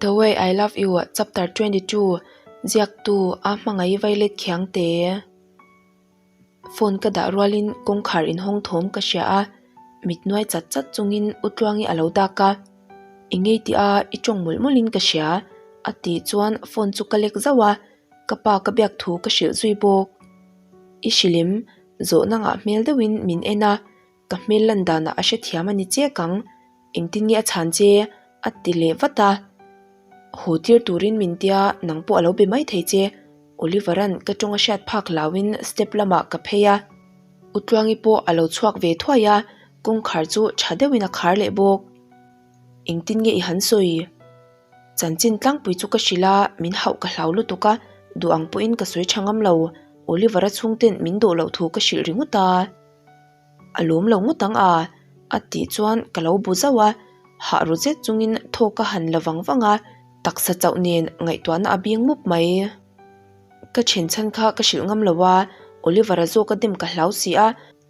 The Way I Love You Chapter 22 Ziaktu a hmangaih violet khiang te. Phone ka dah rualin kawngkhar inhawng thawm ka hria a, mit nuai chat chat chungin U Tluangi a lo dak a, I ngei tih a i tawng mawlh mawlhin ka hria a tih chuan phone chu ka lek zauh a, ka pa ka biak thu ka hrilh zui bawk. I hrilhem zawhna ngah hmel deuhin min en a, Ka hmel lan danah a hrethiam a ni chiak ang, engtin nge a chhan che? a ti leh vat a. Haw tir turin min tia nang pawh a lo be mai thei che, Oliver-a'n ka tawng a hriat phak hlauhin step lamah ka phei a. Utluangi pawh a lo chhuak ve thuai a, kawngkhar chu tha deuhin a khar leh bawk. Engtin nge i han sawi? Chanchin tlangpui chu ka hrilh a, min hauh ka hlau lutuk a, duh ang pawhin ka sawi tha ngam lo, Oliver-a chhungten min dawh loh thu ka hrilh ringawt a. A lawm lo ngawt ang a, a tih chuan ka lo bu zauh a, hah ru zet chungin thawk a han la vang vang a, taksa chauh nen ngaihtuahna a bing mup mai. Ka then chhan kha ka hrilh ngam lo a, Oliver-a zawk a dem ka hlau si a,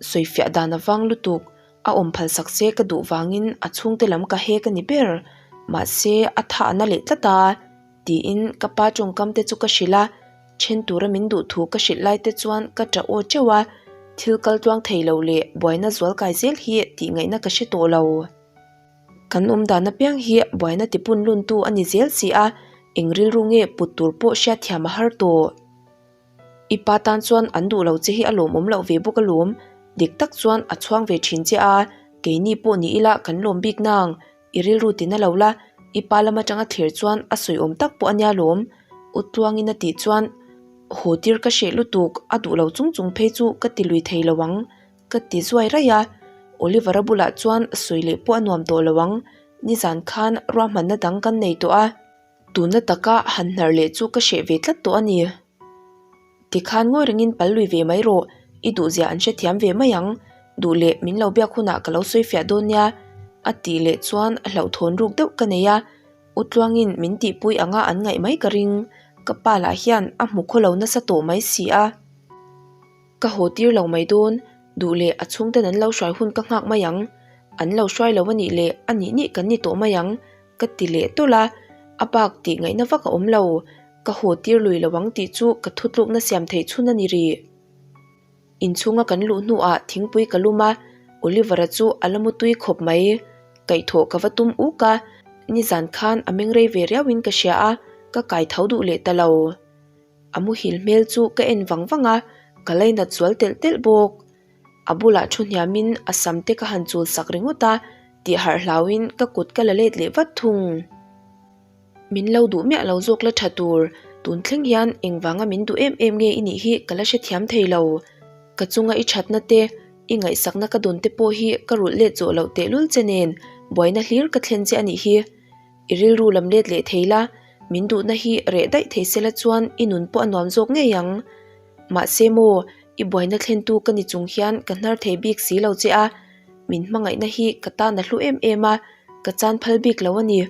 sawifiah dan a vang lutuk, a awm phal sak se ka duh vangin a chhungte lam ka hek a ni ber, mahse a tha a na leh tlat a. Tiin ka pa tawngkam te chu ka hrilh a, then tura min duh thu ka hrilh lai te chuan ka tah aw teuh a, thil kal tluang thei lo leh buaina zual kai zel hi tih ngaihna ka hre tawh lo. Kan awm dan apiang hi buaina ti pun lun tu a ni zel si a, eng rilru nge put tur pawh hriatthiam a har tawh. I pa tan chuan an duh lo che hi a lawmawm loh ve bawk alawm, dik tak chuan a chhuang ve thin che a, keini pawh ni ila kan lawm bik nang, I rilru tina lo la, i pa lam atanga thlir chuan a sawi awm tak pawh a nia lawm, U Tluangin a tih chuan haw tir ka hreh lutuk, a duh lo chung chung phei chu ka ti lui thei lo ang, ka ti zuai raih a. Oliver-a bulah chuan sawi leh pawh a nuam tawh lo ang, nizan khan ruahmanna dang kan nei tawh a. Tuna taka han hnar leh chu ka hreh ve tlat tawh a ni. Tikhan ngawi rengin pal lui ve mai rawh, i duhzia an hrethiam ve mai ang, duh leh min lo biak hunah ka lo sawi fiah dawn nia, a tih leh chuan hlauhthawn ruk deuh ka nei a, U Tluangin min tihpui anga an ngaih mai ka ring, ka pa lah hian a hmu khaw lo nasa tawh mai si a. Ka haw tir lo mai dawn, duh leh a chhungten an lo hruai hun ka nghak mai ang, an lo hruai lo a nih leh a nih nih kan ni tawh mai ang, Ka ti leh tawlh a, a bak tih ngaihna vak a awm lo. Ka haw tir lui lo ang tih chu ka thutlukna siam theih chhun a ni rih. Inchhunga kan luh hnuah thingpui ka lum a, Oliver-a chu a la mu tui khawp mai. Kaihthawh ka va tum uk a, nizan khan a meng rei ve riauin ka hria a, ka kai tho duh leh ta lo. A muhil hmel chu ka en vang vang a, ka lainat zual telh telh bawk. A bulah thu hniamin a sam te ka han chul sak ringawt a, tih harh hlauin ka kut ka la let leh vat thung. Min lo duh miah lo zawk la tha tur, tun thleng hian engvanga min duh em em nge i nih hi ka la hrethiam thei lo. Ka chunga i thatna te, i ngaihsakna ka dawn te pawh hi ka rulh let zawh loh tehlul che nen buaina hlir ka thlen che a nih hi. I rilru lam let leh thei la, min duhna hi reh daih thei sela chuan i nun pawh a nuam zawk ngei ang. Mahse maw, i buaina thlentu ka ni chung hian ka hnar thei bik si lo che a, min hmangaihna hi ka tan a hlu em em a, ka chan phal bik lo a ni.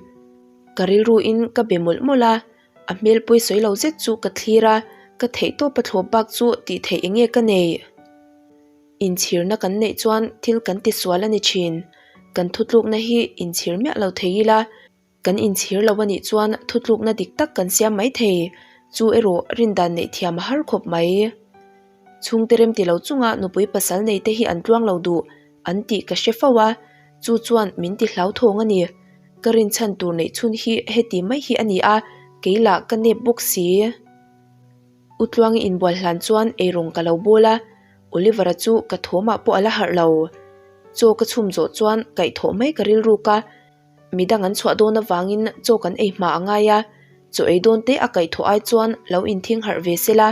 Ka rilruin ka be mawlh mawlh a, a hmel pawi sawi lo zet chu ka thlir a, ka theihtawp a thlawp bak chu tih theih eng nge ka neih? Inchhirna kan neih chuan thil kan ti sual a ni thin. Kan thutlukna hi inchhir miah lo thei ila, kan inchhir lo a nih chuan thutlukna dik tak kan siam mai thei. Chu erawh rindan neih thiam a har khawp mai. Chhungte rem ti lo chunga nupui pasal nei te hi an tluang lo duh an tih ka hre fo a, chu chuan min ti hlauthawng a ni. Ka rinchhan tur neih chhun hi heti mai hi a ni a, kei lah ka nep bawk si. U Tluangi inbual hlan chuan eirawng ka lo bawl a, Oliver-a chu ka thawmah pawh a la harh lo. Chaw ka chhum zawh chuan kaihthawh mai ka rilruk a, midang an chhuah dawn avangin chaw kan ei hma a ngai a, chaw ei dawn te a kaihthawh ai chuan lo inthing harh ve se la,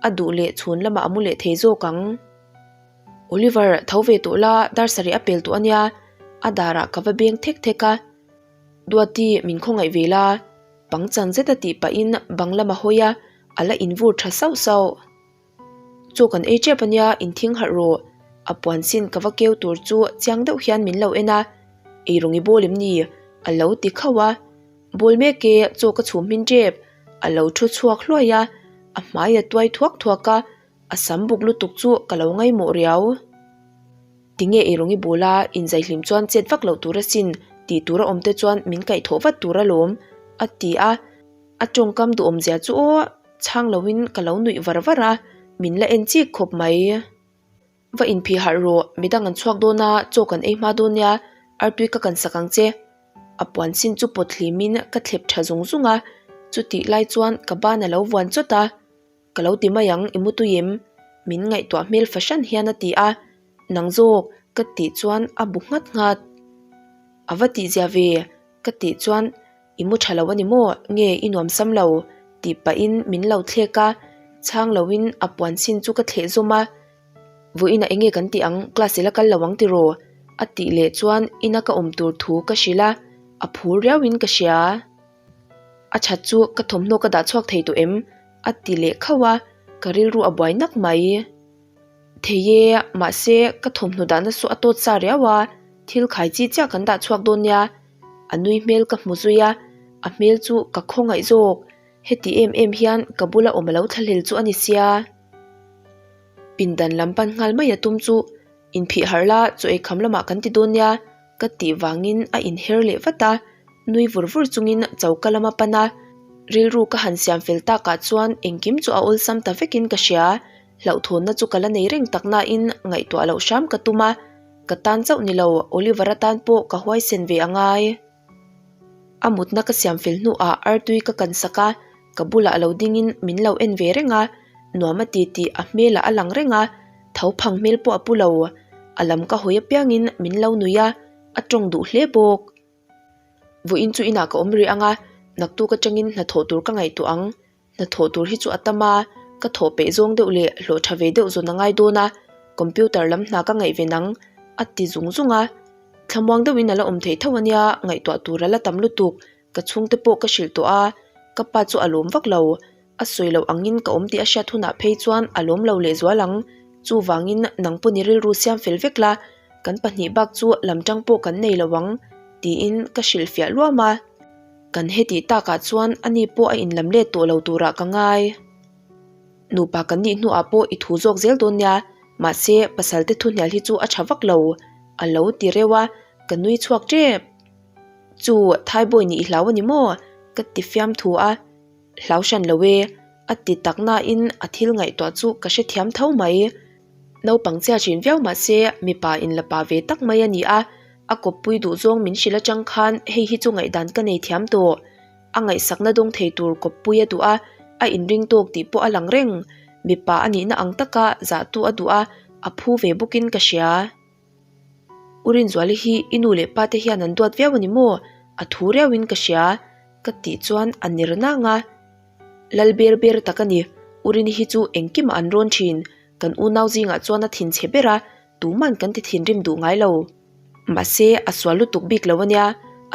a duh leh chhun lamah a mu leh thei zawk ang. Oliver, tho ve tawh la, dar sarih a pel tawh a nia, a darah ka va beng thek thek a. Duati, min khawngaih ve la, pangchan zeta tih pahin bang lam a hawi a, a la invur tha sauh sauh. Chaw kan ei tep ania inthing harh rawh, a puan sin ka va keu tur chu chiang deuh hian min lo en a, ei rawng i bawl em ni? A lo ti khauh a, bawl mek e chaw ka chhum hmin tep, a lo thu chhuak hluai a, a hmai a tuai thuak thuak a, a sam buk lutuk chu ka lo ngaimawh riau. Tinge ei rawng i bawl a, inzaihlim chuan chet vak loh tur asin tih tur a awm te chuan min kaihthawh vat tur alawm. A ti a, a tawngkam duhawmzia chu aw chhang loin ka lo nuih var var a, min la en chik khawp mai. Va inphih harh rawh, midang an chhuak dawn a, chaw kan ei hma dawn nia, artui ka kan sak ang che. A puan sin chu pawt hlimin ka thlep tha zung zung a, chutih lai chuan ka ban a lo vuan chawt a. Ka lo ti mai ang, i mu tui em? Min ngaihtuah hmel fahran hian a ti a, Nang zawk ka tih chuan a bu nghat nghat. A va tihzia ve ka tih chuan I mu tha lo a ni maw? Nge i nuam sam lo? tih pahin min lo thlek a, chhang loin a puan chhin chu ka thleh zawm a. Vawiinah eng nge kan tih ang? Class i la kal lo ang tiraw? a tih leh chuan ina ka awm tur thu ka hrilh a, a phur riauin ka hria. A that chu ka thawmhnaw ka dah chhuak thei tawh em? a ti leh khauh a, ka rilru a buai nak mai. Thei e, mahse ka thawmhnaw dahna saw a tawt sa riau a, thil khai chi chiah kan dah chhuak dawn nia. A nui hmel ka hmu zui a, a hmel chu ka khawngaih zawk. Heti em em hian ka bula awm a lo thlahlel chu a ni sia. Pindan lam pan nghal mai a tum chu inphih harh la chaw ei kham lamah kan ti dawn nia ka tih vangin a inher leh vat a, nui vur vur chungin choka lama pan a, rilru ka han siam fel takah chuan engkim chu a awlsam ta vekin ka hria. Hlauhthawnna chu ka la nei reng tak nain ngaihtuah loh hram ka tum a, ka tan chauh ni lo Oliver-a tan pawh ka huaisen ve a ngai. A mutna ka siam fel hnuah artui ka kan sak a, ka bulah lo dingin min lo en ve reng a, nuam a ti tih a hmelah a lang reng a, tho phang hmel pawh a pu lo. A lam ka hawi apiangin min lo nui a, a tawng duh hle bawk. Vawiin chu inah ka awm rih ang a, naktuk atangin hnathawh tur ka ngaihtuah ang. Hnathawh tur hi chu a tam a, ka thawh peih zawng deuh leh hlawh tha ve deuh zawn a ngai dawn a, computer lam hna ka ngaih ve nang, a ti zung zung a. Thlamuang deuhin a la awm theih tho a nia, ngaihtuah tur a la tam lutuk, ka chhungte pawh ka hrilh tawh a, ka pa chu a lawm vak lo. A sawi loh angin ka awm tih a hriat hunah phei chuan a lawm lo lehzual ang, chuvangin nang pawn i rilru siam fel vek la, kan pahnih bak chu lam tang pawh kan nei lo ang, tiin ka hrilhfiah luam a. Kan hetih takah chuan ani pawh a inlam let tawh lo turah ka ngai. Nupa kan nih hnuah pawh i thu zawk zel dawn nia, mahse pasal te thuhnial hi chu a tha vak lo, a lo ti reuh a, ka nui chhuak tep. Chu, Thaibawi nih i hlau a ni maw? ka ti fiam thu a. Hlau hran lo e, a ti tak nain a thil ngaihtuah chu ka hrethiam tho mai. Naupang chia thin viau mahse mipa inla pa ve tak mai a ni a, a kawppui duh zawng min hrilh atang khan hei hi chu ngaihdan ka nei thiam tawh. A ngaihsakna dawng thei tur kawppui a duh a, a inring tawk tih pawh a lang reng. Mipa a nihna ang taka zahtu a duh a, a phu ve bawkin ka hria. U Rinzuali hi i nu leh pa te hian an duat viau a ni maw? A thu riauin ka hria ka tih chuan a ner nang a. Lal ber ber tak a ni, U Rini hi chu engkimah an rawn thin, kan unau zingah chuan a thinchhe ber a, tuman kan ti thinrim duh ngai lo. Mahse, a sual lutuk bik lo a nia,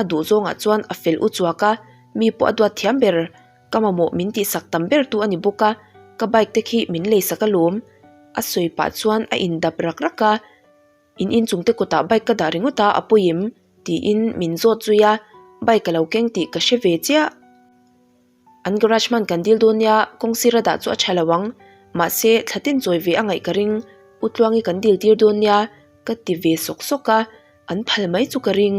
a duh zawngah chuan a fel u chuak a, mi pawh a duat thiam ber, ka mamawh min tihsak tam ber tu a ni bawk a, ka bike te khi min leisak alawm. A sawi pah chuan a indap rak rak a, In inchung te kawtah bike ka dah ringawt a, a pawi em? tiin min zawt zui a, bike a lo keng tih ka hre ve chiah. An garage hman kan dil dawn nia, kawng sira dah chu a tha lo ang. Mahse, thla tin chawi ve a ngaih ka ring, U Tluangi kan dil tir dawn nia, ka ti ve sawk sawk a, an phal mai chu ka ring.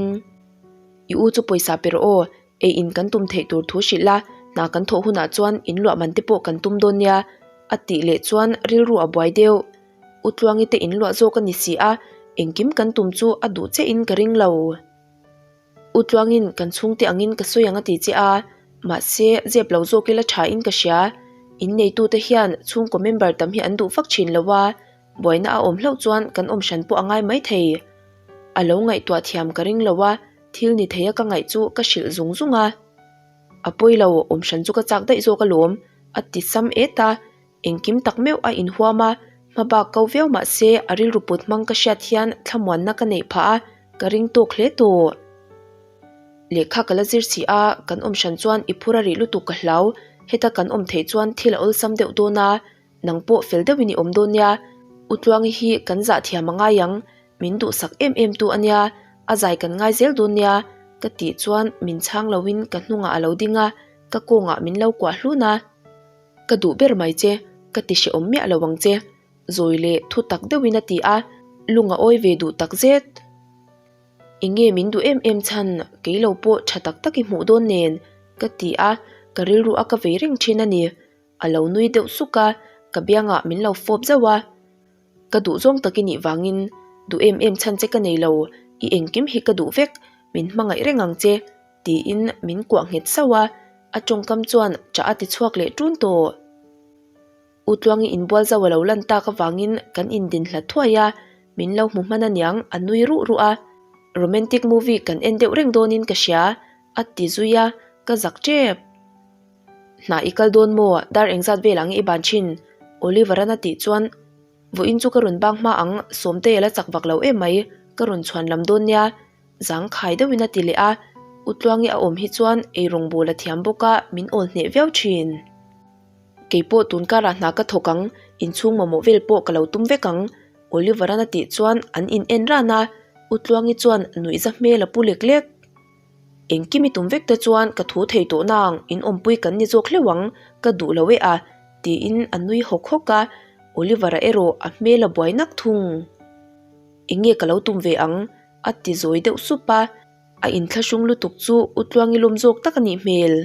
I u chu pawisa pe rawh aw, ei in kan tum theih tur thu hrilh la, hna kan thawh hunah chuan in luah man te pawh kan tum dawn nia, a tih leh chuan rilru a buai deuh. U Tluangi te in luah zawk a ni si a, engkim kan tum chu a duh che in ka ring lo. U Tluangin kan chhungte angin ka sawi ang a ti che a, mahse zep lo zawk ila tha in ka hria. In neitute hian chhungkaw member tam hi an duh vak thin lo a, buaina a awm hlauh chuan kan awm hran pawh a ngai mai thei. A lo ngaihtuah thiam ka ring lo a, thil ni thei a ka ngaih chu ka hrilh zung zung a. A pawi lo, awm hran chu ka chak daih zawk alawm, a ti sam et a. Engkim tak meuh a inhuam a, hma bak ko viau mah se a rilru put hmang ka hriat hian thlamuanna ka neih phah a, ka ring tawk hle tawh. Lehkha ka la zir si a, kan awm hran chuan i phur a rih lutuk ka hlau, heta kan awm theih chuan thil a awlsam deuh dawn a, nang pawh fel deuhin i awm dawn nia, U Tluangi hi kan zah thiam a ngai ang, min duhsak em em tu a nia, a zai kan ngai zel dawn nia, ka tih chuan min chhang loin ka hnungah a lo ding a, ka kawngah min lo kuah hlun a. Ka duh ber mai che, ka ti hrehawm miah lo ang che, zawi leh thu tak deuhin a ti a, lung a awi ve duh tak zet. Eng nge min duh em em chhan, kei lo pawh tha tak tak i hmuh dawn nen? Ka ti a, ka rilru a ka vei reng thin a ni. A lo nui deuh suk a, ka biangah min lo fawp zauh a. Ka duh zawng tak i nih vangin duh em em chhan che ka nei lo, i engkim hi ka duh vek, min hmangaih reng ang che, tiin min kuah nghet sauh a, a tawngkam chuan ṭah a ti chhuak leh ṭun tawh. U Tluangi inbual zauh a lo lan tak avangin kan indin hlat thuai a, min lo hmu hman aniang a nui ruh ruh a, romantic movie kan en deuh reng dawnin ka hria, a ti zui a, ka zak ṭep. Hna i kal dawn maw? Dar engzat vel ang i ban thin? Oliver-a'n a tih chuan, Vawiin chu ka rawn bang hma ang, Sawmtei a la chak vak lo em mai, ka rawn chhuan lam dawn nia, zang khai deuhin a ti leh a. U Tluangi a awm hi chuan ei rawngbâwl a thiam bawk a, min awl hneh viau thin. Kei pawh tun karah hna ka thawk ang, inchhung mamawh vel pawh ka lo tum vek ang, Oliver-a'n a tih chuan an in en ran a, U Tluangi chuan nuihza hmel a pu lek lek. Engkim i tum vek te chuan ka thu thei tawh nang, in awmpui kan ni zawk hleuh ang, ka duh lo e a, tiin a nui hawk hawk a, Oliver-a erawh a hmel a buai nak thung. Eng nge ka lo tum ve ang? a ti zawi deuh sup a, a inthlahrung lutuk chu U Tluangi lawm zawk tak a nih hmel.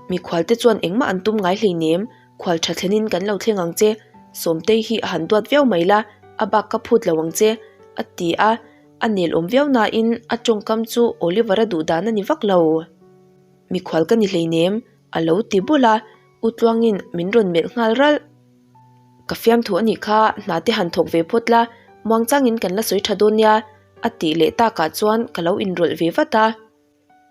Mikhual te chuan engmah an tum ngai hleinem, khual tha thlenin kan lo thleng ang che, Sawmtei hi a han duat viau mai la, a bak ka phut lo ang che, a ti a, a nel awm viau nain a tawngkam chu Oliver-a duh dan a ni vak lo. Mikhual ka ni hleinem, a lo ti bul a, U Tluangin min rawn melh nghal ralh. Ka fiamthu a nih kha, hna te han thawk ve phawt la, muangchangin kan la sawi tha dawn nia, a tih leh takah chuan ka lo inrawlh ve vat a.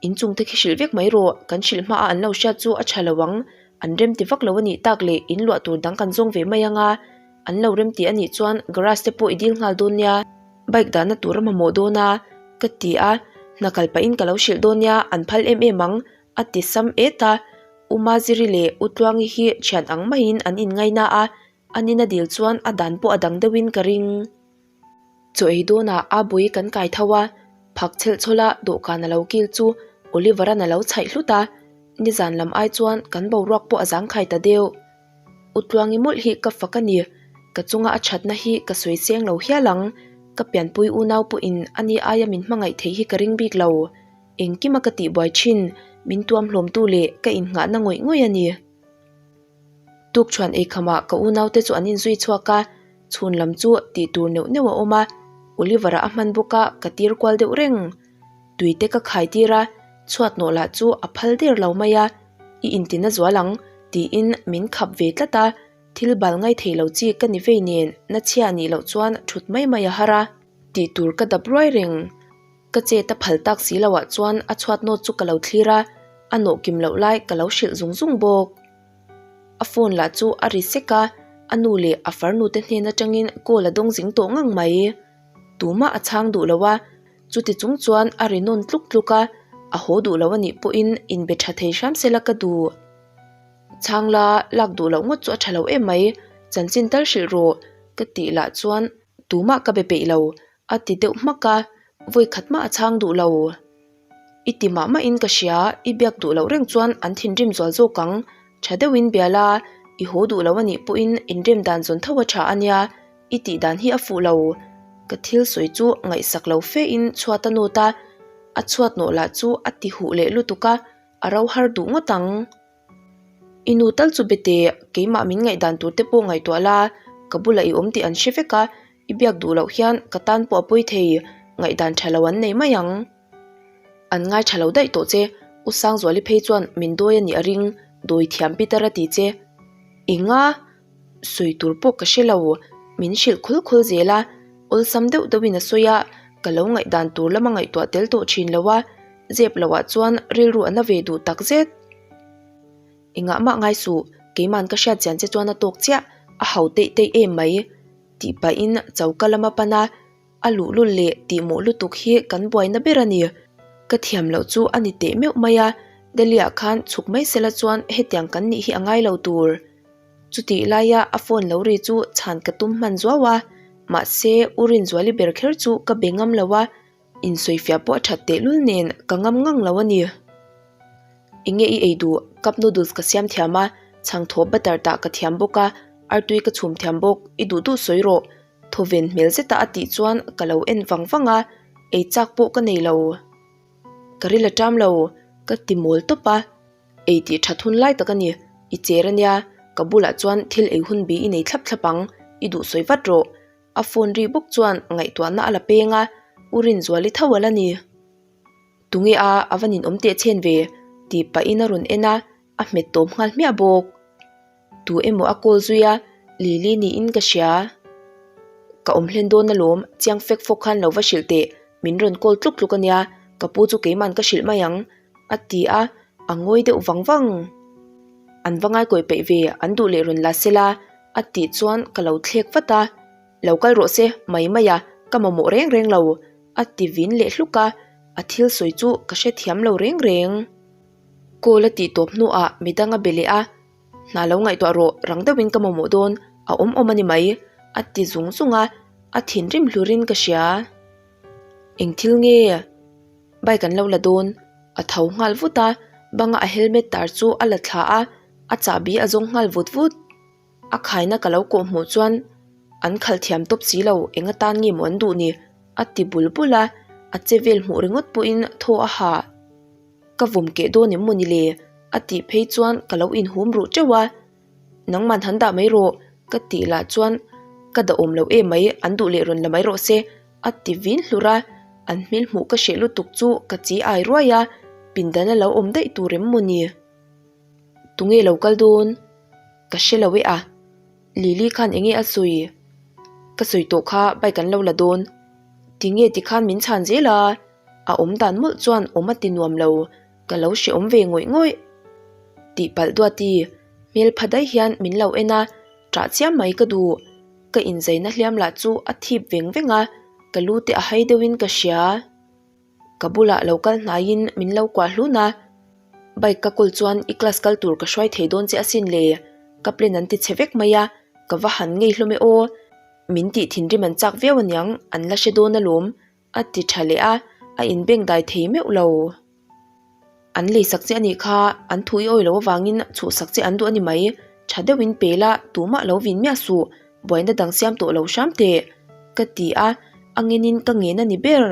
In chung te khi hrilh vek mai rawh, kan hrilh hma a an lo hriat chu a tha lo ang, an rem ti vak lo a nih tak leh in luah tur dang kan zawng ve mai ang a, an lo rem ti a nih chuan garage te pawh i dil nghal dawn nia, bike dahna tur a mamawh dawn a, ka ti a, hna kal pahin ka lo hrilh dawn nia, an phal em em ang, a ti sam et a, U Maziri leh U Tluangi hi thian ang maiin an inngaina a, an ina dil chuan a dan pawh a dang deuhin ka ring. Chaw ei dawnah a bui kan kai tho a, phak chhelh chhawla dawhkan a lo kil chu Oliver-a'n a lo chhaih hlut a, nizan lam ai chuan kan boruak pawh a zangkhai ta deuh. U Tluangi mawlh hi ka fak a ni, ka chunga a thatna hi ka sawi seng lo hial ang, ka pianpui unau pawhin ani aia min hmangaih theih hi ka ring bik lo. Engkima ka tihbuai thin, min tuamhlawmtu leh ka innghahna ngawih ngawih a ni. Tukṭhuan eikhamah ka unaute chu an inzui chhuak a, chhun lam chu tih tur neuh neuh a awm a, Oliver-a a hman bawk a, ka tir kual deuh reng. Tui te ka khai tir a, chhuat nawh lah chu a phal der lo mai a, I intina zual ang, tiin min khap ve tlat a, thil bal ngai thei lo chi ka ni vei nen na chhia nih loh chuan ṭhut mai mai a har a, tih tur ka dap ruai reng. Ka chet a phal tak si loh ah chuan a chhuat nawt chu ka lo thlir a, a nawh kim loh lai ka lo hrilh zung zung bawk. A phone lah chu a ri sek a, a nu leh a farnu te hnen atangin call a dawng zing tawh ngang mai. Tumah a chhang duh lo a, chuti chung chuan a ri nawn tluk tluk a, a haw duh lo a nih pawhin inbe tha thei hram sela ka duh. Chhang la, lak duh loh ngawt chu a tha lo em mai, chanchin tal hrilh rawh ka tih lah chuan tumah ka be peih lo, A ti deuh hmak a, vawi khat mah a chhang duh lo. I ti mah mahin ka hria, i biak duh loh reng chuan an thinrim zual zawk ang. Tha deuhin bia la, i haw duh lo a nih pawhin inrem dan zawn tho a tha a nia, i tih dan hi a fuh lo. Ka thil sawi chu ngaihsak lo fe in chhuat a nawt a, a chhuat nawh lah chu a ti huh leh lutuk a, a ro har duh ngawt ang. I nu tal chu be teh, keimah min ngaihdan tur te pawh ngaihtuah la, ka bulah i awm tih an hre vek a, i biak duh loh hian ka tan pawh a pawi thei, ngaihdan tha lo an nei mai ang. An ngai tha lo daih tawh che, U Sangzuali phei chuan min dawi a nih a ring, dawi thiam Peter a ti che. Enga? Sawi tur pawh ka hre lo, min hrilh khul khul zel a, awlsam deuh deuhin a sawi a, ka lo ngaihdan tur lama ngaihtuah tel tawh thin lo a, zep loh ah chuan rilru a na ve duh tak zet. Engah mah ngai suh, keiman ka hriat chian che chuan a tawk chiah, a hau teih teih em mai, tih pahin choka lama pan a, a luhlul leh tihmawh lutuk hi kan buaina ber a ni. Ka thiam loh chu a ni teh meuh mai a, Delhi ah khan chhuk mai sela chuan hetiang kan nih hi a ngai lo tur. Chutih laia a phone lo ri chu chhan ka tum hman zuau a, mahse U Rinzuali ber kher chu ka be ngam lo a, Insawifiah pawh a that tehlul nen ka ngam ngang lo a ni. Enge i ei duh, cup noodles ka siam thiam a, chhangthaw butter tah ka thiam bawk a, artui ka chhum thiam bawk, i duh duh sawi rawh. Thawven hmel zeta a tih chuan ka lo en vang vang a, ei chak pawh ka nei lo. Ka ril a ṭam lo. Ka ti mawl tawp a, ei tih that hun lai tak a ni, i cher a nia, ka bulah chuan thil ei hun bi i nei thlap thlap ang, i duh sawi vat rawh. A phone ri bawk chuan ngaihtuahna a la peng a, U Rinzuali tho a la ni. Tunge a, a va ninawm teh chhen ve, tih pahin a rawn en a, a hmet tawp nghal hmiah bawk. Tu emaw a call zui a, Lily niin ka hria. Ka awm hlen dawn alawm, chiang fek fawk khan lo va hrilh teh, min rawn call tluk tluk ania, ka pu chu keiman ka hrilh mai ang, a ti a, a ngawi deuh vang vang. An va ngaikawi peih ve, an duh leh rawn la sela, a tih chuan ka lo thlek vat a, Lo kal rawh se, mai mai a, ka mamawh reng reng lo, a ti vin leh hluk a, a thil sawi chu ka hrethiam lo reng reng. Call a tih tawp hnuah midang a be leh a, Hna lo ngaihtuah rawh, rang deuhin ka mamawh dawn, a awm awm a ni mai, a ti zung zung a, a thinrim hlurin ka hria. Eng thil nge? Bike an lo la dawn, a tho nghal vut a, banga a helmet tar chu a la thla a, a chahbi a zawng nghal vut vut. A khaina ka lo kawh hmuh chuan an khalh thiam tawp si lo, eng atan nge maw an duh ni? a ti bul bul a, a che vel hmuh ringawt pawhin thaw a hah. Ka vawm keh dawn em maw ni le? a tih phei chuan ka lo inhum ruh teuh a, Nangman han dah mai rawh ka tih lah chuan ka dah awm lo em mai, an duh leh rawn la mai rawh se a ti vin hlur a, an hmel hmuh ka hreh lutuk chu ka chi ai ruai a, pindan a lo awm daih tur em maw ni? Tunge lo kal dawn? Ka hre lo e a, Lily khan enge a sawi? Ka sawi tawh kha bike an lo la dawn. Tinge tikhan min chhan zel a? A awm dan mawlh chuan awm a ti nuam lo, ka lo hre awm ve ngawih ngawih. Tih palh Duati, hmel pha daih hian min lo en a, ṭah chiam mai ka duh. Ka inzaina hliam lah chu a thip veng veng a, ka lu te a hai deuhin ka hria. Ka bulah lo kal hnaiin min lo kuah hlun a, bike ka kawl chuan i class kal tur ka hruai thei dawn che asin le, ka plan an ti chhe vek mai a, ka va han ngei hlawm e aw, min tih thinrim an chak viau aniang an la hre dawn alawm a ti tha leh a, a inbeng dai thei meuh lo. An leisak che anih kha, an thu i awi loh avangin chhuhsak che an duh a ni mai, tha deuhin pe la tumah lo vin miah suh, buaina dang siam tawh lo hram teh, ka ti a, a ngenin ka ngen a ni ber.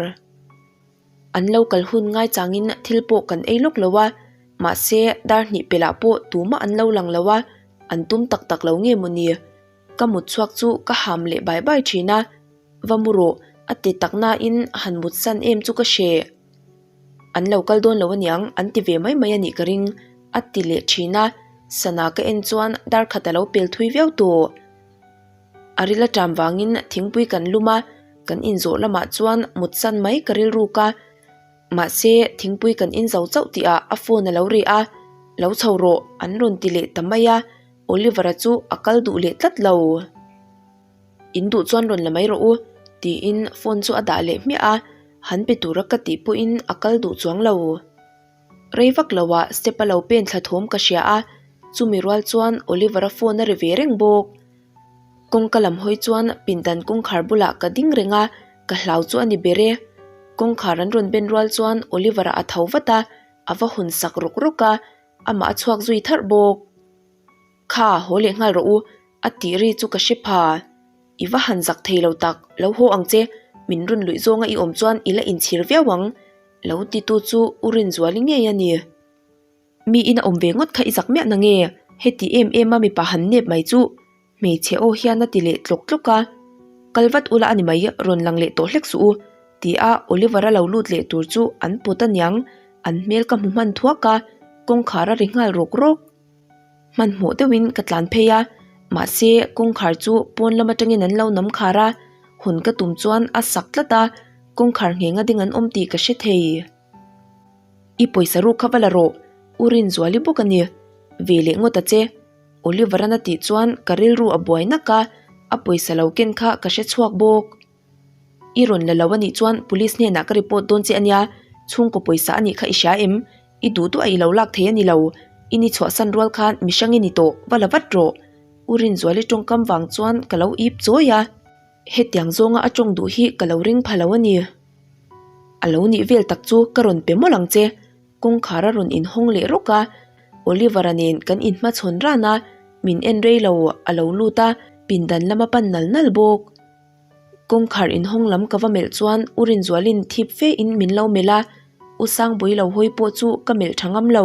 An lo kal hun ngai changin thil pawh kan ei lawk lo a, mahse dar hnih pelh ah pawh tumah an lo lang lo a, an tum tak tak lo nge maw ni? Ka mut chhuak chu ka ham leh bai bai thin a, va mu rawh a ti tak nain han mut san em chu ka hreh. An lo kal dawn lo aniang an ti ve mai mai a nih ka ring a ti leh thin a, sana ka en chuan dar khat a lo pel thui viau tawh. A ril aṭam vangin thingpui kan lum a, kan inzawh lamah chuan mut san mai ka rilruk a, mahse thingpui kan inzo chauh tihah a phone a lo ri a, lo chho rawh an rawn ti leh ta mai a, Oliver-a chu a kal duh leh tlat lo. In duh chuan rawn la mai rawh u tiin phone chu a dah leh hmiah a, han pe tura ka tih pawhin a kal duh chuang lo. Rei vak loah step a lo pen thla thawm ka hria a, chumi rual chuan Oliver-a phone a ri ve reng bawk. Kawngka lam hawi chuan pindan kawngkhar bulah ka ding reng a, ka hlau chu a ni ber e. Kawngkhar an rawn ben rual chuan Oliver-a a tho vat a, a va hawn sak rawk rawk a, amah a chhuak zui tharh bawk. Kha, haw leh nghal rawh u, a tih ri chu ka hre pha. I va han zak thei lo tak, lo haw ang che, min rawn luih zawnga i awm chuan i la inchhir viau ang, lo titu chu U Rinzuali ngei a ni. Mi ina awm ve ngawt kha i zak miah na nge, heti em em a mipa han nep mai chu, hmeichhe aw hian a ti leh tlawk tlawk a. Kal vat ula a ni mai, rawn lang leh tawh hlek suh u, ti a Oliver-a lo lut leh tur chu an pawt aniang, an hmel ka hmu hman thuak a, kawngkhar a ri nghal rawk rawk. Hmanhmawh deuhin ka tlan phei a, mahse kawngkhar chu pawn lam atangin an lo nam khar a, hawn ka tum chuan a sak tlat a, kawngkhar ngheng a ding an awm tih ka hre thei. I pawisa ruk kha va la rawh, U Rinzuali bawk a ni. Ve leh ngawt a che. Oliver-an a tih chuan ka rilru a buai nak a, a pawisa lo ken kha ka hre chhuak bawk. I rawn la lo a nih chuan police hnenah ka report dawn che a nia, chhungkaw pawisa a nih kha i hria em? I duh duh a i lo lak thei a ni lo, i ni chhuahsan rual khan mi hrang i ni tawh, va la vat rawh. U Rinzuali tawngkam vang chuan ka lo ip chawi a, hetiang zawnga a tawng duh hi ka lo ring pha lo a ni. A lo nih vel tak chu ka rawn pe mawlh ang che, kawngkhar a rawn inhawng leh rawk a, Oliver-a nen kan inhmachhawn ran a, min en rei lo a lo lut a, pindan lama pan nal nal bawk. Kawngkhar inhawng lam ka va melh chuan U Rinzualin thip fe in min lo melh a. U Sangpui lo hawi pawh chu ka melh tha ngam lo.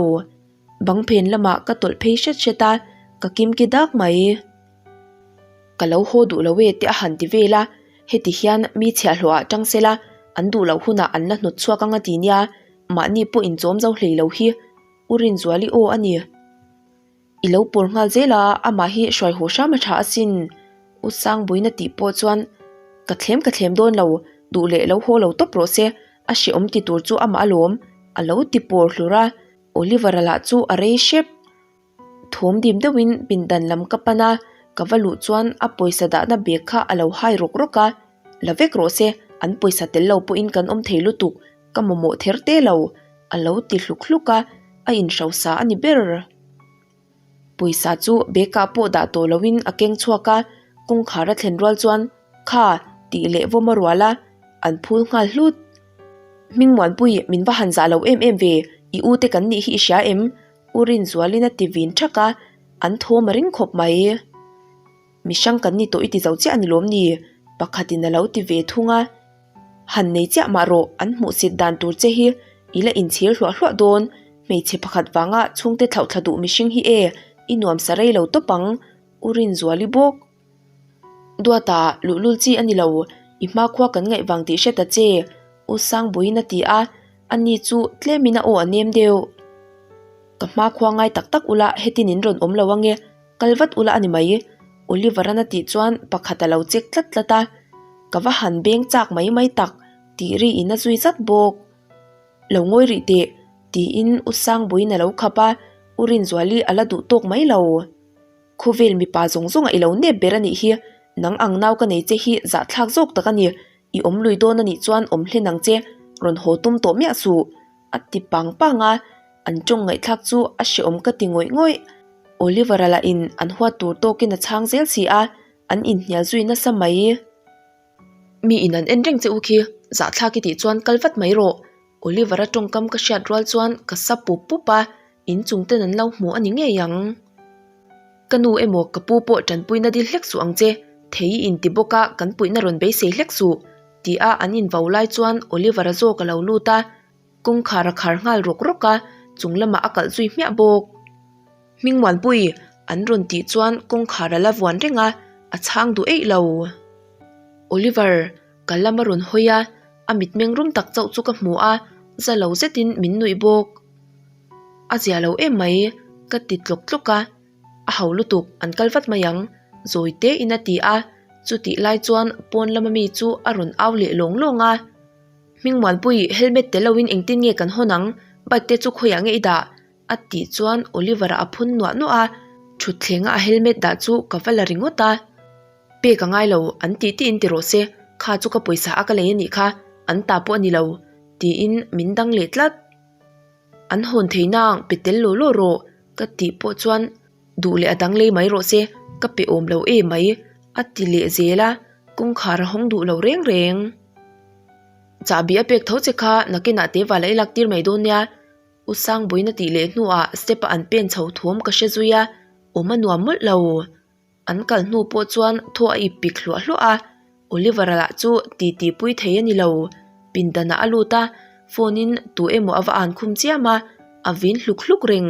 Bang phen lamah ka tawlh phei hret hret a, ka kimki dak mai. Ka lo haw duh lo e te a han ti vel a, heti hian mi chhiahhlawh ah tang sela an duh loh hunah an la hnawt chhuak ang a ti nia, mahni pawh inchawm zo hlei lo hi U Rinzuali aw a ni. I lo pawr nghal zel a, amah hi hruai haw hram a tha asin. U Sangbuina tih pawh chuan ka thlem ka thlem dawn lo, duh leh lo haw lo tawp rawh se, a hrehawm ti tur chu amah alawm, a lo ti pawr hlur a, Oliver-a lah chu a rei hrep. Thawm dim deuhin pindan lam ka pan a, ka va luh chuan a pawisa dahna bag kha a lo hai rawk rawk a, la vek rawh se, an pawisa tel lo pawhin kan awm thei lutuk, ka mamawh ther te lo, a lo ti hluk hluk a, a inhrosa a ni ber. Pawisa chu bag ah pawh dah tawh loin a keng chhuak a, kawngkhar a thlen rual chuan kha tih leh vawm a rual a, an phul nghal hlut. Hmingmuanpui min va han zah lo em em ve, i u te kan nih hi i hria em? U Rinzualin a ti vin thak a, an thawm a ring khawp mai. Mi hrang kan ni tawh i ti zo chiah a ni lawm ni? Pakhatin a lo ti ve thung a. Han nei chiah mah rawh, an hmuhsit dan tur che hi i la inchhir hluah hluah dawn. Hmeichhe pakhat vanga chhungte thlauh thla duh mihring hi e, i nuamsa rei lo tawp ang, U Rinzuali bawk. Duata, luhlul chi a ni lo, i hmakhua kan ngaih vang tih hre ta che, U Sangbuiin a ti a, ani chu tlemin a aw a nem deuh. Ka hmakhua ngai tak tak ula hetin in rawn awm lo ange, kal vat ula a ni mai, Oliver-an a tih chuan pakhat a lo check tlat tlat a, ka va han beng chak mai mai tak tih ri in a zui zat bawk. Lo ngawi rih teh, tiin U Sangbuiin a lo khap a, U Rinzuali a la duh tawk mai lo. Khawvel mipa zawng zawng a i lo nep ber a nih hi, nang ang nau ka nei che hi zahthlak zawk tak a ni, i awm lui dawn a nih chuan awm hlen ang che, rawn haw tum tawh miah suh, a ti pang pang a, an tawng ngaihthlak chu a hrehawm ka ti ngawih ngawih. Oliver-a lah in an huat tur tawkin a chhang zel si a, an inhnial zui nasa mai. Mi in an en reng che u khi, zahthlak i tih chuan kal vat mai rawh, Oliver-a tawngkam ka hriat rual chuan ka sa pup pup a, inchung ten an lo hmu a ni ngei ang. Ka nu emaw ka pu pawh tanpuina dil hlek suh ang che, thei i inti bawk a kan puihna rawn beisei hlek suh, ti a an invo lai chuan Oliver-a zawk a lo lut a, kawngkhar a khar nghal rawk rawk a, chung lamah a kalh zui hmiah bawk. Hmingmuanpui an rawn tih chuan kawngkhar a la vuan reng a, a chhang duh eih lo. Oliver, ka lam a rawn hawi a, a mitmeng rum tak chauh chu ka hmu a, za lo zetin min nuih bawk. A zia lo em mai, ka ti tlawk tlawk a, a ho lutuk, an kal vat mai ang, zawi tein a ti a, chutih lai chuan pawn lama mi chu a rawn au leh lawng lawng a. Hmingmuanpui, helmet tel loin engtin nge kan hawn ang, bike te chu khawiah nge i dah? A tih chuan Oliver-a a phun nuah nuah a, thutthleng a a helmet dah chu ka va la ringawt a. Pek a ngai lo, an tih tih in ti rawh se, kha chu ka pawisa a ka lei a nih kha, an ta pawh a ni lo, tiin min dang leh tlat. An hawn thei nang, pe tel law law rawh, ka tih pawh chuan duh leh a dang lei mai rawh se, ka pe awm lo e mai, a ti leh zel a, kawngkhar a hawng duh lo reng reng. Chahbi a pek tho che kha nakinah te vala i lak tir mai dawn nia, U Sangbuina tih leh hnuah step-a an pen chho thawm ka hre zui a, awm a nuam mawlh lo. An kal hnu pawh chuan thaw a ip pik hluah hluah a, Oliver-a lah chu titi pui thei a ni lo. Pindanah a lut a, phone-in tu emaw a va an khum chiam a, a vin hluk hluk reng.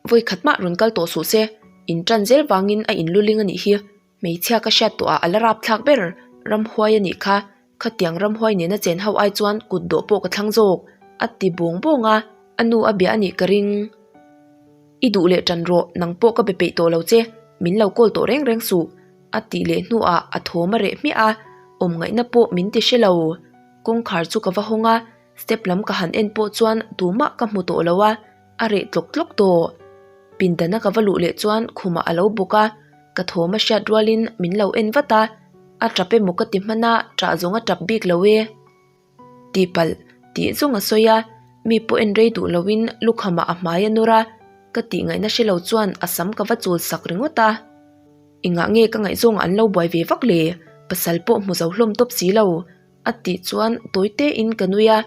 Vawi khat mah rawn kal tawh suh se, in ṭan zel vangin a inluling a nih hi. Hmeichhia ka hriat tawhah a la rap thlak ber, ramhuai a nih kha, khatiang ramhuai nena chen ho ai chuan kut dawh pawh ka thlang zawk, a ti bawng bawng a, a nu a bia a nih ka ring. I duh leh ṭan rawh, nang pawh ka be peih tawh lo che, min lo call tawh reng reng suh, a tih leh hnuah a thawm a reh hmiah a, awm ngaihna pawh min ti hre lo. Kawngkhar chu ka va hawng a, step lam ka han en pawh chuan tumah ka hmu tawh lo a, a reh tlawk tlawk tawh. Pindana ka va luh leh chuan khumah a lo bawk a, ka thawm a hriat rualin min lo en vat a, a tap emaw ka ti hman a, ṭah zawng a tap bik lo e. Tihpalh tih zawng a sawi a, mi pawh en rei duh loin lukhamah a hmai a nawr a, ka tih ngaihna hre lo chuan a sam ka va chul sak ringawt a. Engah nge ka ngaihzawngah an lo buai ve vak le? Pasal pawh hmu zo hlawm tawp si lo, a tih chuan tawi tein ka nui a.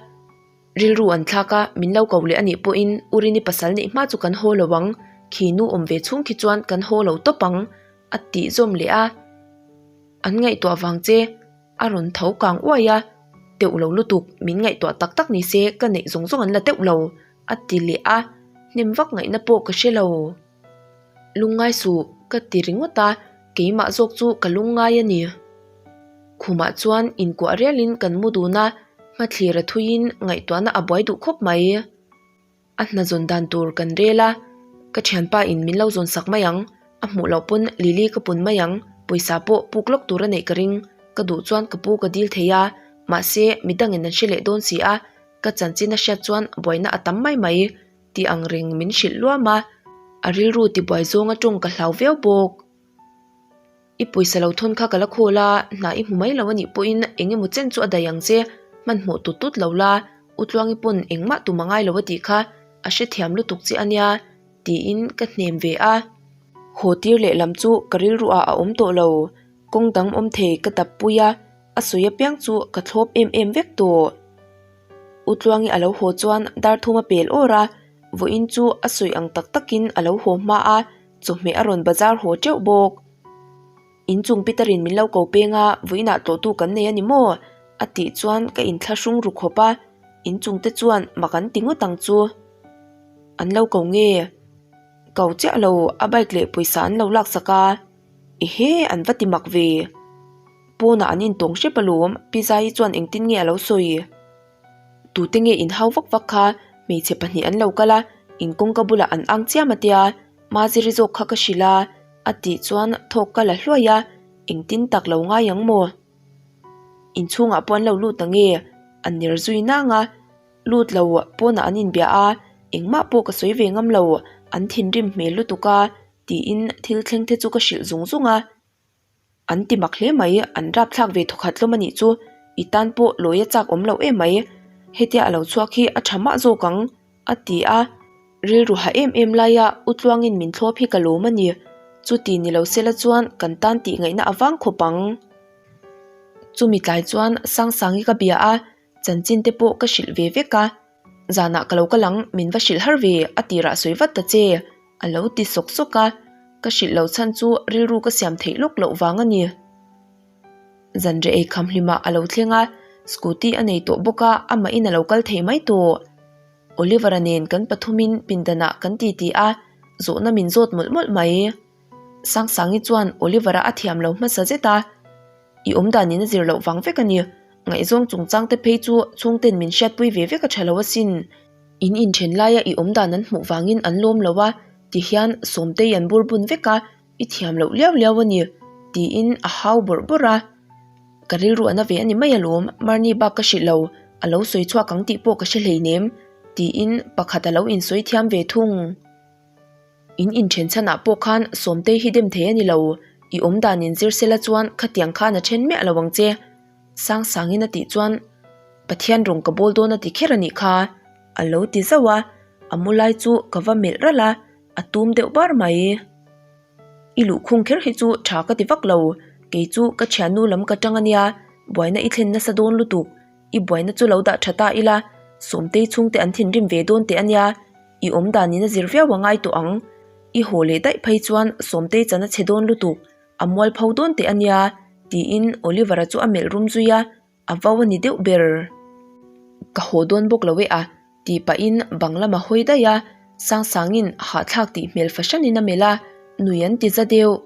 Rilru an thlak a, min lo ko leh a nih pawhin U Rini pasal neih hma chu kan haw lo ang, khi nu awm ve chhung khi chuan kan haw lo tawp ang, a tih zawm leh a. An ngaihtuah vang che a rawn tho kang uai a. Teuh lo lutuk, min ngaihtuah tak tak ni se ka neih zawng zawng an la teuh lo, a ti leh a, hnem vak ngaihna pawh ka hre lo. Lungngai suh, ka ti ringawt a, keimah zawk chu ka lungngai a ni. Khumah chuan inkuah rialin kan mu dun a, hmathlir a thuiin ngaihtuahna a buai duh khawp mai. A hna zawn dan tur kan rel a, ka thianpa in min lo zawn sak mai ang, a hmuh loh pawn Lily ka pun mai ang, pawisa pawh puk lawk tur a neih ka ring, ka duh chuan ka pu ka dil thei a, mahse midangin an hre leh dawn si a, ka chanchin a hriat chuan buaina a tam mai mai tih ang reng min hrilh luam a, a rilru tibuai zawnga tawng ka hlau viau bawk. I pawisa lo thawn kha ka la khawl a, hna i hmu mai lo anih pawhin eng emaw chen chu a daih ang che, hmanhmawh tut tut lo la, U Tluangi pawn engmah tum a ngai lo a tih kha a hrethiam lutuk che ania tiin ka hnem ve a. Haw tir lehlam chu ka rilruah a awm tawh lo, kawng dang awm thei ka tap pui a, a sawi apiang chu ka thlawp em em vek tawh. U Tluangi a lo haw chuan dar thum a pel awr a, vawiin chu a sawi ang tak takin a lo haw hma a, chawhmeh a rawn bazar haw teuh bawk. Inchung Peter-in min lo ko peng a, vawiinah tlawhtu kan nei a ni maw? a tih chuan ka inthlahrung ru khawp a, inchung te chuan mak an ti ngawt ang chu. An lo ko nge? Ko chiah lo, a bike leh pawisa an lo laksak a. Ehe, an va ti mak ve. Pawnah an intawng hrep alawm, Pi Zaii chuan engtin nge a lo sawi? Tute nge inhau vak vak kha hmeichhe pahnih an lo kal a, in kawngka bulah an ang chiam a tia, Maziri zawk kha ka hrilh a, a tih chuan thawk ka la hluai a, engtin tak lo ngai ang maw? Inchhungah pawh an lo lut ang e, a ner zui nang a, lut lo pawnah an inbia a, engmah pawh ka sawi ve ngam lo, an thinrim hmel lutuk a, tiin thil thleng te chu ka hrilh zung zung a. An ti mak hle mai, an rapthlak ve thawkhat hlawm a nih chu, i tan pawh lawi a chak awm loh em mai, hetia a lo chhuak hi a tha mah zawk ang, a ti a. Rilru ha em em laia U Tluangin min thlawp hi ka lawm a ni, chuti ni lo sela chuan kan tan tih ngaihna a vang khawp ang. Chumi tlai chuan Sangsangi ka bia a, chanchin te pawh ka hrilh ve vek a, zanah ka lo kal ang, min va hrilh har ve, a tirah sawi vat ta che. A lo ti sawk sawk a, ka hrilh lo chhan chu rilru ka siam theih lawk loh vang a ni. Zanriah ei kham hlimah a lo thleng a, scooty a nei tawh bawk a, amahin a lo kal thei mai tawh. Oliver-a nen kan pathumin pindanah kan titi a, zawhna min zawt mawlh mawlh mai. Sangsangi chuan Oliver-a a thiam lo hmasa zet a, I awmdanin a zir loh vang vek a ni. Ngaihzawng chungchang te phei chu chhungten min hriatpui ve vek a tha lo asin. In inthen laia i awmdan an hmuh vangin an lawm lo a, tihian Sawmtei an bur bun vek a, i thiam loh liau liau a ni, tiin a hau bawrh bawrh a. Ka rilru a na ve a ni mai alawm, Marnie bak ka hrilh lo, a lo sawi chhuak ang tih pawh ka hre hleinem, tiin pakhat a lo insawi thiam ve thung. In inthen chhanah pawh khan Sawmtei hi dem thei a ni lo, i awmdan inzir sela chuan khatiang khan a then miah lo ang che. Sangsangin a tih chuan Pathian rawng ka bawl dawn a ti kher a nih kha a lo ti zauh a, a mu lai chu ka va melh ralh a, a tum deuh bar mai. I luhkhung kher hi chu tha ka ti vak lo, kei chu ka thiannu lam ka tang a nia, buaina i thlen nasa dawn lutuk, i buaina chu lo dah tha ta ila, Sawmtei chhungte an thinrim ve dawn teh a nia, i awm danin a zir viau a ngai tawh ang, i haw leh daih phei chuan Sawmtei chan a chhe dawn lutuk, A mualpho dawn teh a nia, tiin Oliver-a chu a melh rum zui a, a vau a ni deuh ber. Ka haw dawn bawk lo e a, tih pahin bang lam a hawi daih a, Sangsangin hahthlak tih hmel fahranin a melh a, nui an ti za deuh.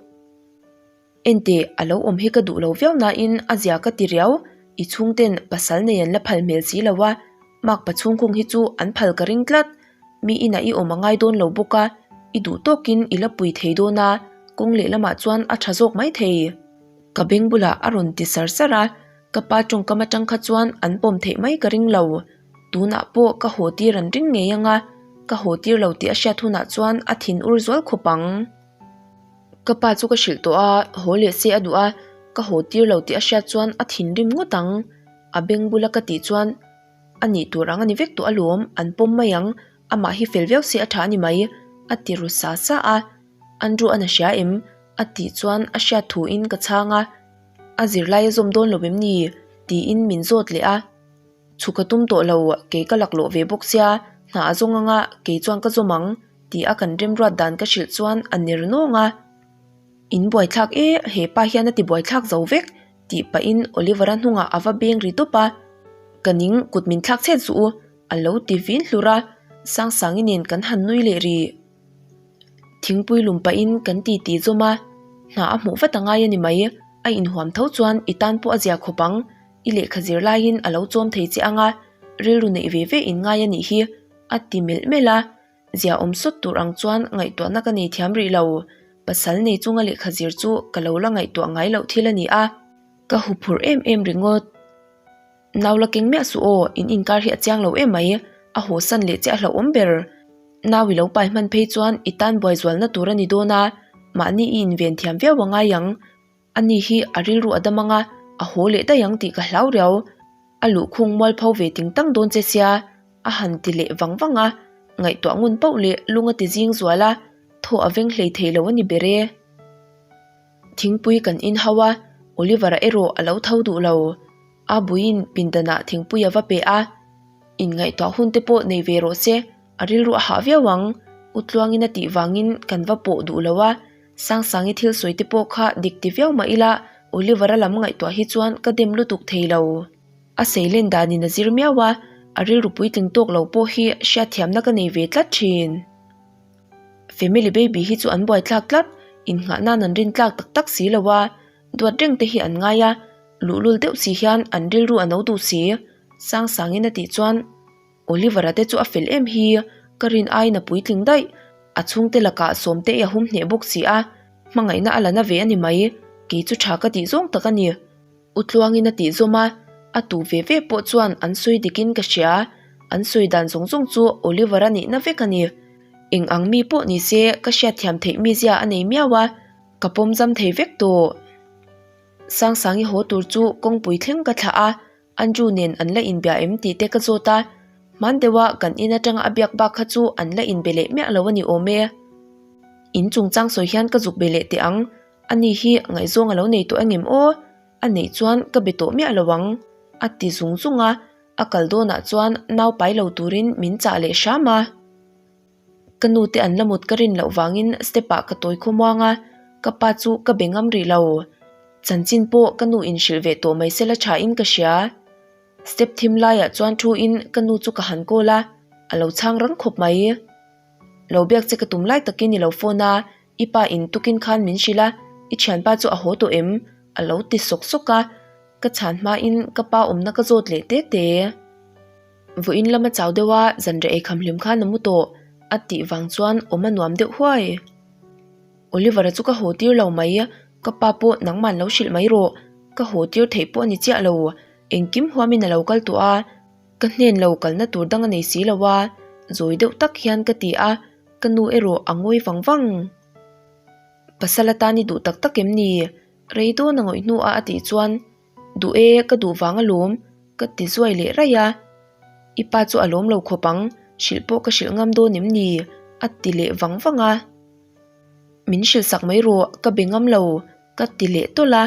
Enteh, a lo awm hi ka duh lo viau nain a zia ka ti riau, i chhungten pasal nei an la phal hmel si lo a, Makpa chhungkhung hi chu an phal ka ring tlat. Mi inah i awm a ngai dawn lo bawk a, i duh tawkin i la pui thei dawn a, kawng lehlamah chuan a tha zawk mai thei. Ka beng bulah a rawn ti sar sar a, ka pa tawngkam atang kha chuan an pawm theih mai ka ring lo. Tunah pawh ka haw tir an ring ngei ang a, ka haw tir lo tih a hriat hunah chuan a thin ur zual khawp ang. Ka pa chu ka hrilh tawh a, haw leh se a duh a, ka haw tir lo tih a hriat chuan a thinrim ngawt ang. A beng bula ka tih chuan. A nih tur ang a ni vek tawh alawm, an pawm mai ang, amah hi fel viau se a tha a ni mai, a ti ru sa sa a. Andrew a na hria em? a tih chuan a hriat thu in ka chhang a. A zirlai a zawm dawn lo em ni? tiin min zawt leh a. Chhuk a tum tawh lo, kei ka laklawh ve bawk sia, hna a zawng anga kei chuan ka zawm ang, ti a kan remruat dan ka hrilh chuan a ner nawng a. In buaithlak e, he pa hian a ti buaithlak zo vek, tih pahin Oliver-a hnungah a va beng ri tawp a. Ka ning kut min thlak chhet suh u, a lo ti vin hlur a, Sangsangi nen kan han nui leh rih. Thingpui lum pahin kan ti ti zawm a, hna a hmuh vat a ngai a ni mai, a inhuam tho chuan i tan pawh a zia khawp ang, i lehkha zir laiin a lo chawm thei che ang a, rilru neih ve ve in ngai a nih hi, a ti melh melh a. Zia awm sawt tur ang chuan ngaihtuahna ka nei thiam rih lo, pasal nei chunga lehkha zir chu ka lo la ngaihtuah ngai loh thil a ni a, ka huphurh em em ringawt. Nau la keng miah suh aw, in inkar hi a chiang lo em mai, a haw san leh che a hlauhawm ber. Nau i lo pai hman phei chuan i tan buai zualna tur a ni dawn a, mahni i inven thiam viau a ngai ang. Ani hi a rilru a dam ang a, a haw leh daih ang tih ka hlau riau. A luhkhung mualpho ve ting tang dawn che sia, a han ti leh vang vang a, ngaihtuah ngun pauh leh lung a ti zing zual a, thaw a veng hlei thei lo a ni ber e. Thingpui kan in hau a, Oliver-a erawh a lo tho duh lo. A buiin pindanah thingpui a va pe a, inngaihtuah hun te pawh nei ve rawh se, a rilru a hah viau ang, U Tluangin a tih vangin kan va pawh duh lo a, Sangsangi thil sawi te pawh kha dik ti viau mah ila Oliver-a lam ngaihtuah hi chuan ka dem lutuk thei lo. A seilen danin a zir miau a, a rilru puitling tawk lo pawh hi hriatthiamna ka nei ve tlat thin. Family baby hi chu an buaithlak tlat, innghah nan an rin tlak tak tak si lo a, duat reng te hi an ngai a, luhlul deuh si hian an rilru a no duh si, Sangsangin a tih chuan Oliver-a te chu a fel em hi, ka rin aiin a puitling daih, a chhungte lakah sawmte i a hum hneh bawk si a, hmangaihna a la na ve a ni mai, kei chu tha ka tih zawng tak a ni. U Tluangin a tih zawm a, a tu ve ve pawh chuan an sawi dikin ka hria, an sawi dan zawng zawng chu Oliver-a nihna vek a ni. Eng ang mi pawh ni se ka hriatthiam theih mizia a nei miau a, ka pawm zam thei vek tawh. Sangsangi haw tur chu kawngpui thleng ka thlah a, Andrew nen an la inbia em tih te ka zawt a, hman deuha kan in atanga a biak bak kha chu an la inbe leh miah lo a ni awm e. In chungchang sawi hian ka zuk be leh teh ang, ani hi ngaihzawng a lo nei tawh engem aw? A neih chuan ka be tawh miah lo ang, a ti zung zung a, a kal dawnah chuan nau pai lo turin min chah leh hram a. Ka nu te an la mut ka rin loh vangin step ah ka tawi khawmuang a, ka pa chu ka be ngam rih lo. Chanchin pawh ka nu in hrilh ve tawh mai sela tha in ka hria. Step thim laiah chuan thu in ka nu chu ka han call a, a lo chhang rang khawp mai. Lo biak che ka tum lai takin i lo phone a, i pa in tukin khan min hrilh a, i thianpa chu a haw tawh em? A lo ti sawk sawk a, ka chhan hmain ka pa awmna ka zawt leh te te. Vawiin lama chau deuh a zanreh eikham hlim khan a mu tawh a tih vang chuan awm a nuam deuh huai. Oliver-a chu ka haw tir lo mai, ka pa pawh nangman lo hrilh mai rawh, ka haw tir theih pawh a ni chiah lo, engkim huamin a lo kal tawh a, ka hnen lo kalna tur dang a nei si lo a, zawi deuh tak hian ka ti a, ka nu erawh a ngawi vang vang. Pasal atan i duh tak tak em ni? Rei dawn a ngawih hnuah a tih chuan Duh e, ka duh vang alawm, ka ti zuai leh raih a. I pa chu a lawm lo khawp ang, hrilh pawh ka hrilh ngam dawn em ni? a ti leh vang vang a. Min hrilh sak mai rawh, ka be ngam lo, ka ti leh tawlh a,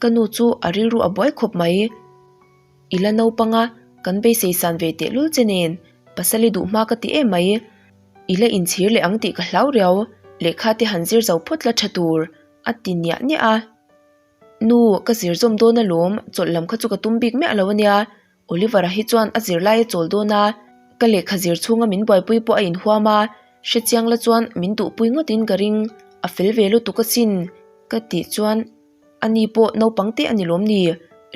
ka nu chu a rilru a buai khawp mai. I la naupang a, kan beisei san ve tehlul che nen, pasal i duh hma ka ti em mai. I la inchhir leh ang tih ka hlau riau, lehkha te han zir zo phawt la tha tur, a ti niah niah a. Nu, ka zir zawm dawn alawm, chawlh lam kha chu ka tum bik miah lo ania. Oliver-a hi chuan a zir lai a chawl dawn a, ka lehkha zir chhunga min buaipui pawh a inhuam a, hrechiang la chuan min duhpui ngawtin ka ring, a fel ve lutuk asin, ka tih chuan ani pawh naupang te a ni lawm ni,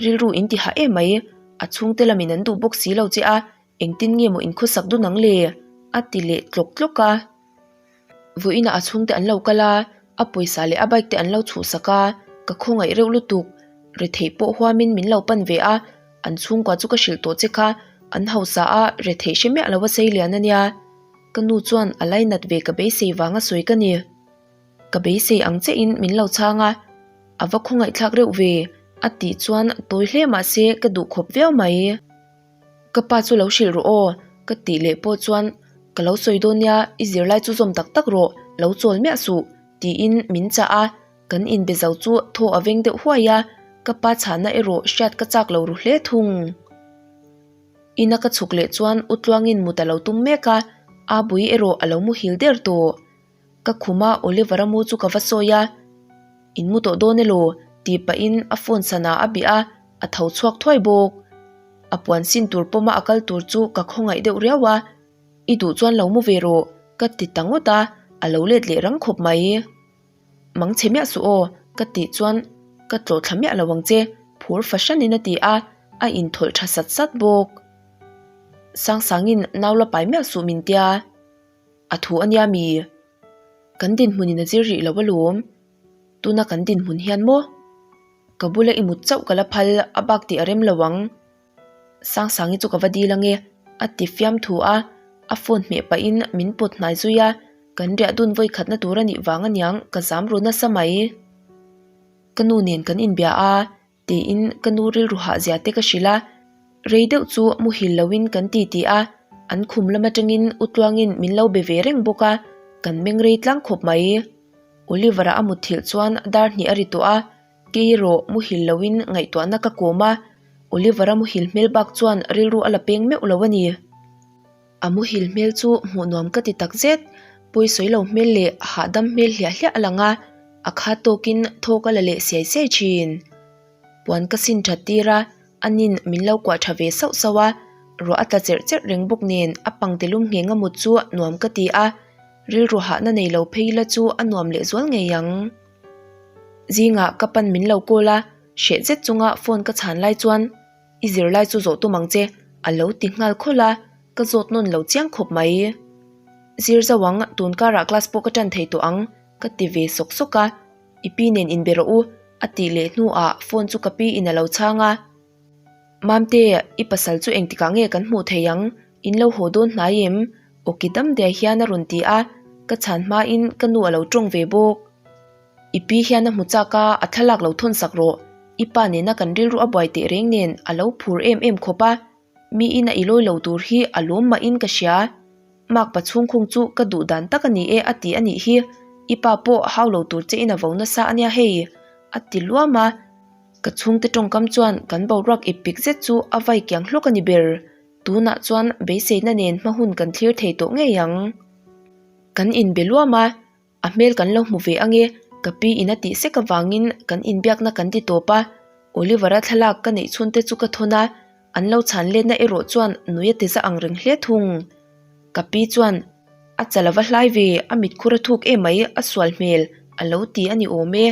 rilru in ti hah em mai, a chhungte lamin an duh bawk si lo che a, engtin nge maw inkhawsak dun ang le? a ti leh tlawk tlawk a. Vawiinah a chhungte an lo kal a, a pawisa leh a bike te an lo chhuhsak a, ka khawngaih reuh lutuk. Retheih pawh huamin min lo pan ve a, an chhungkua chu ka hrilh tawh che kha, an hausa a, retheih hre miah lo a sei lian a nia. Ka nu chuan a lainat ve ka beisei vanga sawi ka ni. Ka beisei ang chiahin min lo chhang a, a va khawngaihthlak reuh ve, a tih chuan tawi hle mah se ka duh khawp viau mai. Ka pa chu lo hrilh rawh aw, ka tih leh pawh chuan ka lo sawi dawn nia, i zirlai chu zawm tak tak rawh, lo chawl miah suh, tiin min chah a, kan inbe zo chu thaw a veng deuh huai a, ka pa chhahna erawh hriat ka chak lo ru hle thung. Ina ka chhuk leh chuan U Tluangin mut a lo tum mek a, Abui erawh a lo muhil der tawh. Ka khuma Oliver-a mu chu ka va sawi a, In mu tawh dawn elaw? tih pahin a phone sana a bih a, a tho chhuak thuai bawk. A puan sin tur pawma a kal tur chu ka khawngaih deuh riau a, I duh chuan lo mu ve rawh, ka ti ta ngawt a, a lo let leh rang khawp mai. Mang chhe miah suh aw, ka tih chuan ka tlawh thla miah lo ang che, phur fahranin a ti a, a inthawlh tha sat sat bawk. Sangsangin nau la pai miah suh min tia, a thu a nia mi? Kan dinhmunin a zir rih lo alawm, tuna kan dinhmun hian maw? Ka bula i mut chauh ka la phal, a bak tih a rem lo ang. Sangsangi chu ka va dil ange, a ti fiam thu a, a phone hmeh pahin min pawt hnai zui a, kan riah dun vawi khatna tur a nih vang aniang ka zam ru nasa mai. Ka nu nen kan inbia a, tiin ka nu rilru hah zia te ka hrilh a, rei deuh chu muhil loin kan ti ti a, an khum lam atangin u Tluangin min lo be ve reng bawk a, kan meng rei tlang khawp mai. Oliver-a a mutthilh chuan dar hnih a ri tawh a, Kei erawh muhil loin ngaihtuahna ka kawm a, Oliver-a muhil hmel bak chuan rilru a la peng meuh lo a ni. A muhil hmel chu hmuh nuam ka ti tak zet, pawisawi lo hmel leh hahdam hmel hliah hliah a lang a, a kha tawkin thawk a la leh siai siai thin. Puan ka sin that tir a, anin min lo kuah tha ve sauh sauh a, ruah a tla cherh cherh reng bawk nen a pangtelum ngheng a mut chu nuam ka ti a, rilru hahna nei lo phei la chu a nuam lehzual ngei ang. Zingah ka pan min lo call a, hreh zet chunga phone ka chhan lai chuan I zirlai chu zawh tum ang che a lo ti nghal khawlh a, ka zawt nawn lo chiang khawp mai. Zir zo ang, tun karah class pawh ka tan thei tawh ang ka ti ve sawk sawk a, I pi nen inbe rawh u a tih leh hnuah phone chu ka pi in a lo chhang a. Mamte, i pasal chu engtikah nge kan hmuh thei ang? In lo haw dawn hnai em? Awki dam diai hian a rawn ti a, ka chhan hmain ka nu a lo tawng ve bawk. I pi hian a hmu chak a, a thlalak lo thawn sak rawh. I pa nena kan rilru a buai teh reng nen a lo phur em em khawp a, miin a i lawi lo tur hi a lawm mahin ka hria. Makpa chhungkhung chu ka duh dan tak a ni e a ti a nih hi, i pa pawh hau lo tur che in a vo nasa a nia hei, a ti luam a. Ka chhungte tawngkam chuan kan boruak ip pik zet chu a vai kiang hlawk a ni ber. Tunah chuan beiseina nen hma hun kan thlir thei tawh ngei ang. Kan inbe luam a, a hmel kan lo hmu ve ange, ka pi in a tih sek avangin kan inbiakna kan ti tawp a. Oliver-a thlalak ka neih chhunte chu ka thawn a, an lo chhan letna erawh chuan nui a ti za ang reng hle thung. Ka pi chuan, A chal a va hlai ve, a mitkhur a thuk emai, a sual hmel, a lo ti a ni awm e.